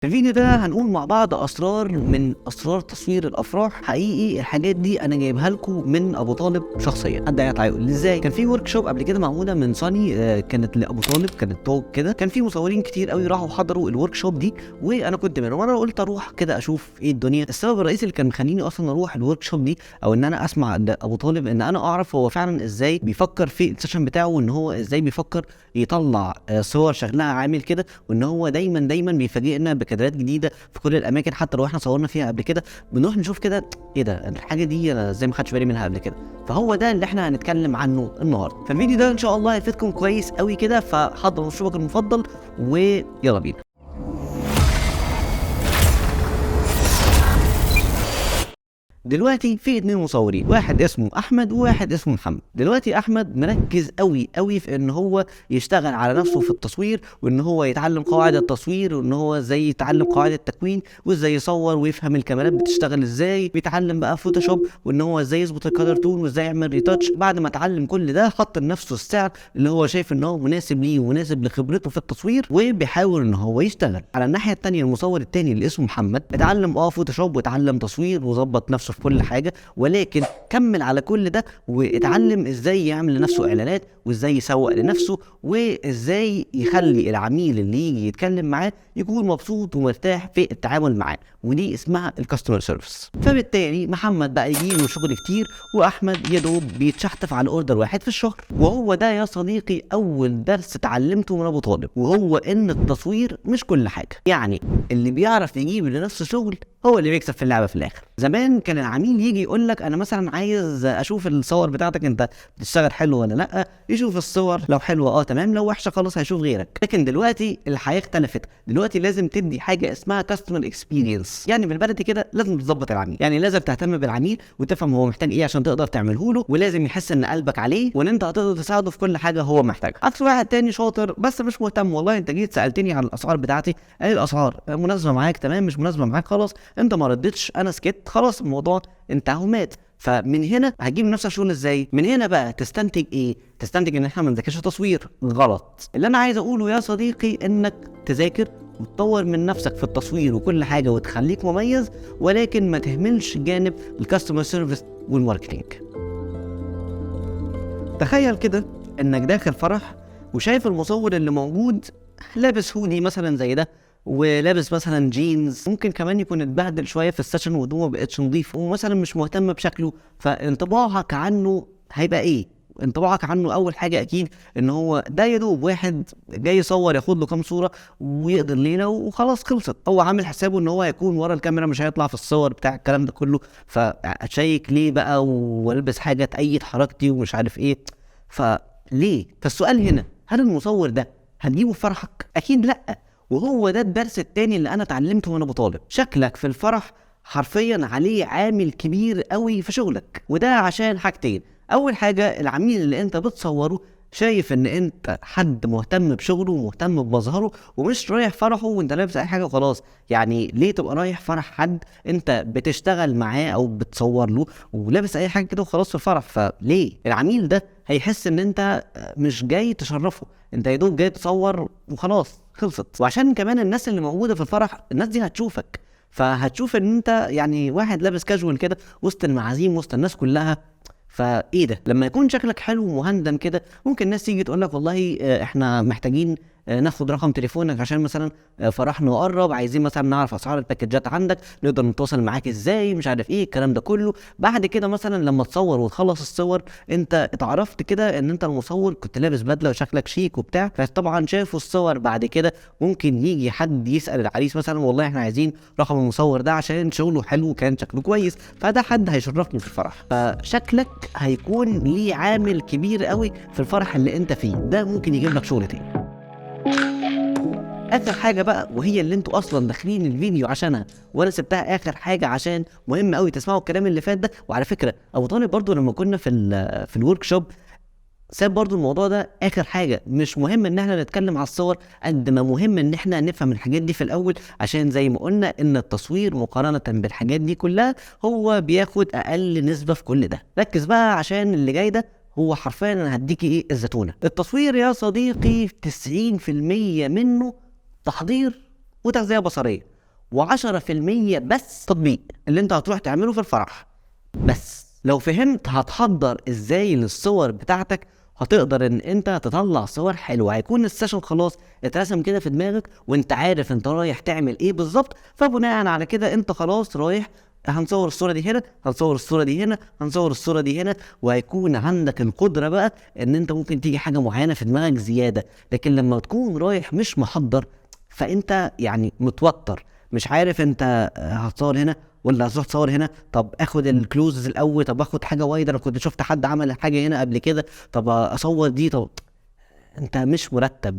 في الفيديو ده هنقول مع بعض اسرار من اسرار تصوير الافراح. حقيقي الحاجات دي انا جايبها لكم من ابو طالب شخصيا. حد هيطلع يقول لي ازاي؟ كان في workshop قبل كده معمولة من سوني، كانت لابو طالب، كانت talk كده، كان في مصورين كتير قوي راحوا حضروا ال workshop دي، وانا كنت منهم. وانا قلت اروح كده اشوف ايه الدنيا. السبب الرئيسي اللي كان مخليني اصلا اروح ال workshop دي او ان انا اسمع ابو طالب، ان انا اعرف هو فعلا ازاي بيفكر في ال session بتاعه، وان هو ازاي بيفكر يطلع صور شكلها عامل كده، وان هو دايما دايما بيفاجئنا بكادرات جديدة في كل الاماكن حتى لو احنا صورنا فيها قبل كده. بنروح نشوف كده ايه ده، الحاجة دي انا ازاي ما خدتش بالي منها قبل كده. فهو ده اللي احنا هنتكلم عنه النهارده. فالفيديو ده ان شاء الله هيفيدكم كويس قوي كده، فحضروا مشروبك المفضل ويلا بينا. دلوقتي في اتنين مصورين، واحد اسمه احمد وواحد اسمه محمد. دلوقتي احمد مركز قوي قوي في ان هو يشتغل على نفسه في التصوير، وان هو يتعلم قواعد التصوير، وان هو ازاي يتعلم قواعد التكوين، وازاي يصور ويفهم الكاميرات بتشتغل ازاي، بيتعلم بقى Photoshop، وان هو ازاي يظبط ال color tone وازاي يعمل retouch. بعد ما اتعلم كل ده حط لنفسه السعر اللي هو شايف ان هو مناسب ليه ومناسب لخبرته في التصوير، وبيحاول ان هو يشتغل. على الناحية الثانية المصور الثاني اللي اسمه محمد اتعلم Photoshop واتعلم تصوير وظبط نفسه في كل حاجة، ولكن كمل على كل ده واتعلم ازاي يعمل لنفسه اعلانات، وازاي يسوق لنفسه، وازاي يخلي العميل اللي يجي يتكلم معاه يكون مبسوط ومرتاح في التعامل معاه، ودي اسمها ال customer service. فبالتالي محمد بقى يجي له شغل كتير، واحمد يا دوب بيتشحتف على order واحد في الشهر. وهو ده يا صديقي اول درس اتعلمته من ابو طالب، وهو ان التصوير مش كل حاجة. يعني اللي بيعرف يجيب لنفسه شغل هو اللي بيكسب في اللعبة في الاخر. زمان كان العميل يجي يقول لك انا مثلا عايز اشوف الصور بتاعتك، انت بتشتغل حلو ولا لا؟ يشوف الصور، لو حلوة تمام، لو وحشة خلاص هيشوف غيرك. لكن دلوقتي الحياة اختلفت، دلوقتي لازم تدي حاجة اسمها customer experience. يعني بالبلدي كده لازم تظبط العميل، يعني لازم تهتم بالعميل وتفهم هو محتاج ايه عشان تقدر تعمله له، ولازم يحس ان قلبك عليه وان انت هتقدر تساعده في كل حاجة هو محتاجها. عكس واحد تاني شاطر بس مش مهتم، والله انت جيت سالتني عن الاسعار بتاعتي، ايه الاسعار مناسبة معاك تمام، مش مناسبة معاك خلاص، انت ما ردتش انا سكت، خلاص الموضوع انتهى ومات. فمن هنا هتجيب لنفسك شغل ازاي؟ من هنا بقى تستنتج ايه؟ تستنتج ان احنا ما نذاكرش تصوير. غلط. اللي انا عايز اقوله يا صديقي انك تذاكر وتطور من نفسك في التصوير وكل حاجة وتخليك مميز، ولكن ما تهملش جانب ال customer service وال marketing. تخيل كده انك داخل فرح وشايف المصور اللي موجود لابس هودي مثلا زي ده، ولابس مثلا جينز، ممكن كمان يكون اتبهدل شوية في ال session وهدومه ما بقتش نظيفة، ومثلا مش مهتم بشكله. فانطباعك عنه هيبقى ايه؟ انطباعك عنه اول حاجة اكيد ان هو ده يا دوب واحد جاي يصور ياخد له كام صوره ويقدر ليلة وخلاص خلصت. هو عامل حسابه ان هو هيكون ورا الكاميرا مش هيطلع في الصور بتاع الكلام ده كله، فاتشيك ليه بقى والبس حاجة تأيد حركتي ومش عارف ايه؟ فليه؟ فالسؤال هنا، هل المصور ده هتجيبه في فرحك؟ اكيد لا. وهو ده الدرس التاني اللي انا اتعلمته وانا بطالب. شكلك في الفرح حرفيا عليه عامل كبير قوي في شغلك، وده عشان حاجتين. اول حاجة، العميل اللي انت بتصوره شايف ان انت حد مهتم بشغله ومهتم بمظهره، ومش رايح فرحه وانت لابس اي حاجة وخلاص. يعني ليه تبقى رايح فرح حد انت بتشتغل معاه او بتصور له ولابس اي حاجة كده وخلاص في الفرح؟ فليه؟ العميل ده هيحس ان انت مش جاي تشرفه، انت يا دوب جاي تصور وخلاص خلصت. وعشان كمان الناس اللي موجودة في الفرح الناس دي هتشوفك، فهتشوف ان انت يعني واحد لابس كاجوال كده وسط المعازيم وسط الناس كلها. فايه ده؟ لما يكون شكلك حلو ومهندم كده ممكن الناس تيجي تقول لك والله احنا محتاجين ناخد رقم تليفونك عشان مثلا فرحنا قرب، عايزين مثلا نعرف اسعار الباكجات عندك، نقدر نتواصل معاك ازاي، مش عارف ايه الكلام ده كله. بعد كده مثلا لما تصور وتخلص الصور انت اتعرفت كده ان انت المصور كنت لابس بدله وشكلك شيك وبتاع، فطبعا شافوا الصور. بعد كده ممكن يجي حد يسال العريس مثلا والله احنا عايزين رقم المصور ده عشان شغله حلو وكان شكله كويس، فده حد هيشرفني في الفرح. فشكلك هيكون ليه عامل كبير قوي في الفرح اللي انت فيه ده، ممكن يجيب لك شغل تاني. اخر حاجة بقى، وهي اللي انتوا اصلا داخلين الفيديو عشانها، وانا سبتها اخر حاجة عشان مهم قوي تسمعوا الكلام اللي فات ده. وعلى فكرة ابو طالب برضو لما كنا في ال workshop ساب برضو الموضوع ده اخر حاجة. مش مهم ان احنا نتكلم على الصور قد ما مهم ان احنا نفهم الحاجات دي في الاول، عشان زي ما قلنا ان التصوير مقارنة بالحاجات دي كلها هو بياخد اقل نسبه في كل ده. ركز بقى عشان اللي جاي ده هو حرفيا انا هديكي ايه الزتونه. التصوير يا صديقي 90% منه تحضير وتغذية بصريه. و10% بس تطبيق اللي انت هتروح تعمله في الفرح. بس لو فهمت هتحضر ازاي للصور بتاعتك، هتقدر ان انت تطلع صور حلوة. هيكون ال session خلاص اترسم كده في دماغك، وانت عارف انت رايح تعمل ايه بالظبط. فبناء على كده انت خلاص رايح، هنصور الصورة دي هنا، هنصور الصورة دي هنا، هنصور الصورة دي هنا، وهيكون عندك القدرة بقى ان انت ممكن تيجي حاجة معينة في دماغك زيادة. لكن لما تكون رايح مش محضر، فانت يعني متوتر، مش عارف انت هتصور هنا ولا هتروح تصور هنا، طب اخد ال close الاول، طب اخد حاجة wide، انا كنت شفت حد عمل حاجة هنا قبل كده، طب اصور دي، طب انت مش مرتب.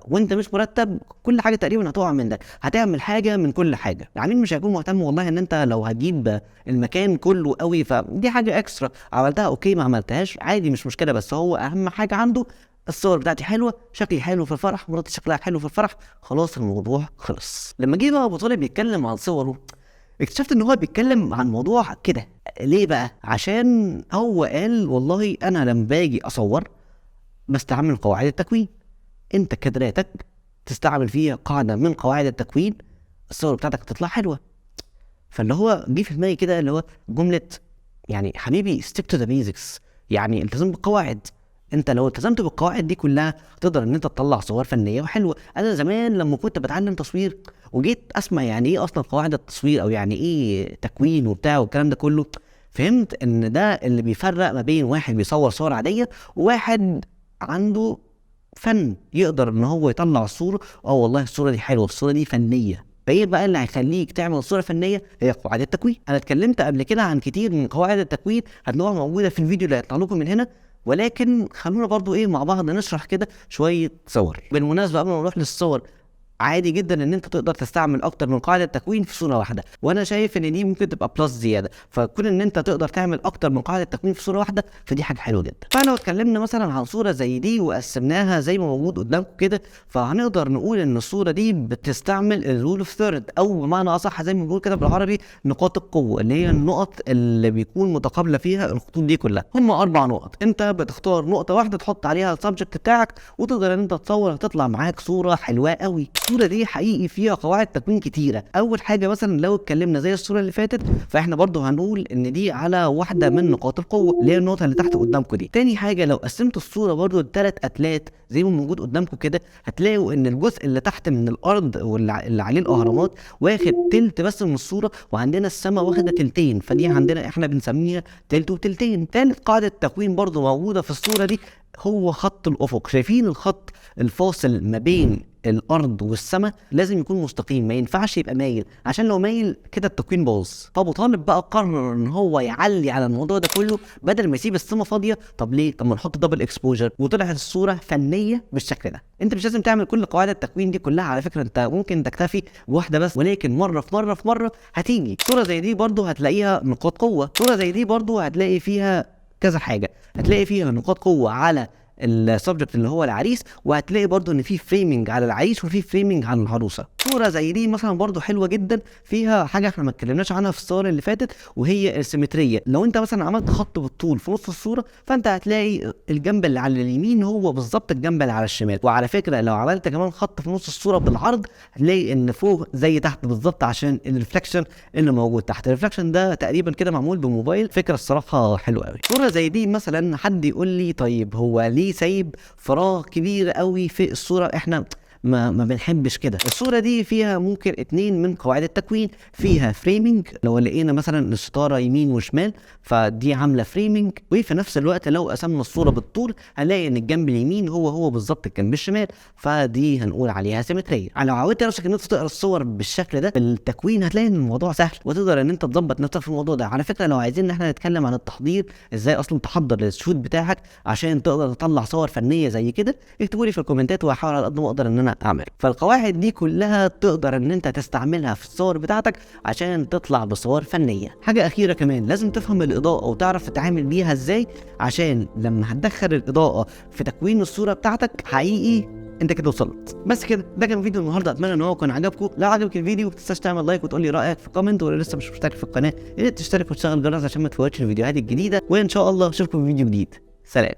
وانت مش مرتب كل حاجة تقريبا هتقع منك، هتعمل حاجة من كل حاجة. العميل مش هيكون مهتم والله ان انت لو هتجيب المكان كله قوي، فدي حاجة extra عملتها okay، ما عملتهاش عادي مش مشكلة، بس هو اهم حاجة عنده الصور بتاعتي حلوة، شكلي حلو في الفرح، مراتي شكلها حلو في الفرح، خلاص الموضوع خلص. لما جه بقى ابو طالب يتكلم عن صوره، اكتشفت ان هو بيتكلم عن موضوع كده. ليه بقى؟ عشان هو قال والله انا لما باجي اصور بستعمل قواعد التكوين. انت كادراتك تستعمل فيها قاعدة من قواعد التكوين، الصور بتاعتك هتطلع حلوة. فاللي هو جه في دماغي كده اللي هو جملة يعني حبيبي stick to the basics، يعني التزم بالقواعد. انت لو التزمت بالقواعد دي كلها تقدر ان انت تطلع صور فنية وحلوه. انا زمان لما كنت بتعلم تصوير وجيت اسمع يعني ايه اصلا قواعد التصوير او يعني ايه تكوين وبتاع والكلام ده كله، فهمت ان ده اللي بيفرق ما بين واحد بيصور صور عادية وواحد عنده فن يقدر ان هو يطلع الصورة، والله الصورة دي حلوة، الصورة دي فنية. فايه بقى اللي هيخليك تعمل صوره فنية؟ هي قواعد التكوين. انا اتكلمت قبل كده عن كتير من قواعد التكوين، هتلاقوها موجودة في الفيديو اللي هيطلع لكم من هنا، ولكن خلونا برضو ايه مع بعض نشرح كده شوية صور. بالمناسبة قبل ما نروح للصور، عادي جدا ان انت تقدر تستعمل اكتر من قاعدة تكوين في صوره واحدة، وانا شايف ان دي ممكن تبقى plus زيادة، فكون ان انت تقدر تعمل اكتر من قاعدة تكوين في صوره واحدة فدي حاجة حلوة جدا. فلو اتكلمنا مثلا عن صوره زي دي وقسمناها زي ما موجود قدامكم كده، فهنقدر نقول ان الصورة دي بتستعمل ال rule of third، او بمعنى اصح زي ما بنقول كده بالعربي نقاط القوة، اللي هي النقط اللي بيكون متقابله فيها الخطوط دي كلها. هم 4 نقط، انت بتختار نقطة واحدة تحط عليها ال subject بتاعك وتقدر ان انت تصور، هتطلع معاك صوره حلوة قوي. الصورة دي حقيقي فيها قواعد تكوين كتيرة. اول حاجة مثلا لو اتكلمنا زي الصورة اللي فاتت، فاحنا برضو هنقول ان دي على واحدة من نقاط القوة اللي هي النقطة اللي تحت قدامكم دي. تاني حاجة لو قسمت الصورة برضو لثلاث اتلات زي ما موجود قدامكم كده، هتلاقوا ان الجزء اللي تحت من الارض واللي عليه الاهرامات واخد تلت بس من الصورة، وعندنا السماء واخده تلتين، فدي عندنا احنا بنسميها تلت وتلتين. تالت قاعدة تكوين برضو موجودة في الصورة دي هو خط الافق. شايفين الخط الفاصل ما بين الارض والسماء لازم يكون مستقيم، ما ينفعش يبقى مايل، عشان لو مايل كده التكوين باظ. فابو طالب بقى قرر ان هو يعلي على الموضوع ده كله، بدل ما يسيب السماء فاضية، طب ليه؟ طب ما نحط double exposure، وطلعت الصورة فنية بالشكل ده. انت مش لازم تعمل كل قواعد التكوين دي كلها على فكرة، انت ممكن تكتفي بواحدة بس، ولكن مرة في مرة في مرة هتيجي صوره زي دي برضو هتلاقيها نقاط قوة، صوره زي دي برضو هتلاقي فيها كذا حاجة، هتلاقي فيها نقاط قوة على ال subject اللي هو العريس، وهتلاقي برضو ان في framing على العريس وفي framing على العروسة. صوره زي دي مثلا برضو حلوة جدا، فيها حاجة احنا ما اتكلمناش عنها في الصور اللي فاتت وهي ال symmetry. لو انت مثلا عملت خط بالطول في نص الصورة، فانت هتلاقي الجنب اللي على اليمين هو بالظبط الجنب اللي على الشمال. وعلى فكرة لو عملت كمان خط في نص الصورة بالعرض، هتلاقي ان فوق زي تحت بالظبط، عشان ال reflection اللي موجود تحت. ال reflection ده تقريبا كده معمول بموبايل، فكرة الصراحة حلوة قوي. صوره زي دي مثلا حد يقول لي طيب هو ليه سايب فراغ كبير قوي في الصورة؟ احنا ما بنحبش كده. الصورة دي فيها ممكن 2 من قواعد التكوين، فيها framing لو لقينا مثلا الستارة يمين وشمال فدي عاملة framing، وفي نفس الوقت لو قسمنا الصورة بالطول هنلاقي ان الجنب اليمين هو بالظبط الجنب الشمال، فدي هنقول عليها symmetry. لو عودت نفسك ان انت تقرا الصور بالشكل ده بالتكوين هتلاقي ان الموضوع سهل وتقدر ان انت تظبط نفسك في الموضوع ده. على فكرة لو عايزين ان احنا نتكلم عن التحضير، ازاي اصلا تحضر لل shoot بتاعك عشان تقدر تطلع صور فنية زي كده، اكتبوا لي في الكومنتات وهحاول على قد ما اقدر ان انا اعمل. فالقواعد دي كلها تقدر ان انت تستعملها في الصور بتاعتك عشان تطلع بصور فنية. حاجة اخيرة كمان، لازم تفهم الاضاءة وتعرف تتعامل بيها ازاي، عشان لما هتدخل الاضاءة في تكوين الصورة بتاعتك حقيقي انت كده وصلت. بس كده، ده كان فيديو النهارده، اتمنى ان هو يكون عجبكم. لو عجبك الفيديو ما تنساش تعمل like وتقول لي رايك في comment، ولو لسه مش مشترك في القناة يا ريت تشترك وتشغل الجرس عشان ما تفوتش الفيديوهات الجديدة، وان شاء الله اشوفكم في فيديو جديد. سلام.